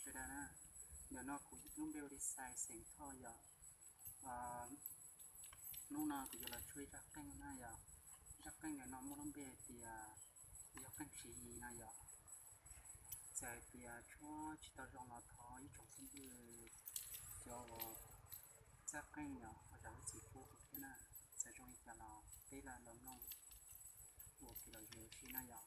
Sawv daws na, ntawm no kuv lub npe hu li Xais xeem Thoj yom. Hnub no kuv yuav los tshuab ib zaj qeej na yom. Zaj qeej ntawm no muaj lub npe hais tias yog qeej tswv yim no yom. Txawm hais tias tshuab tsis tau zoo los thov ib tsoom phooj ywg cov uas txawj qeej yom ho zam lub txim pub kuv thiab na. Txawm zoo li cas los peb los mloog ua kev lom zem ua si na yom.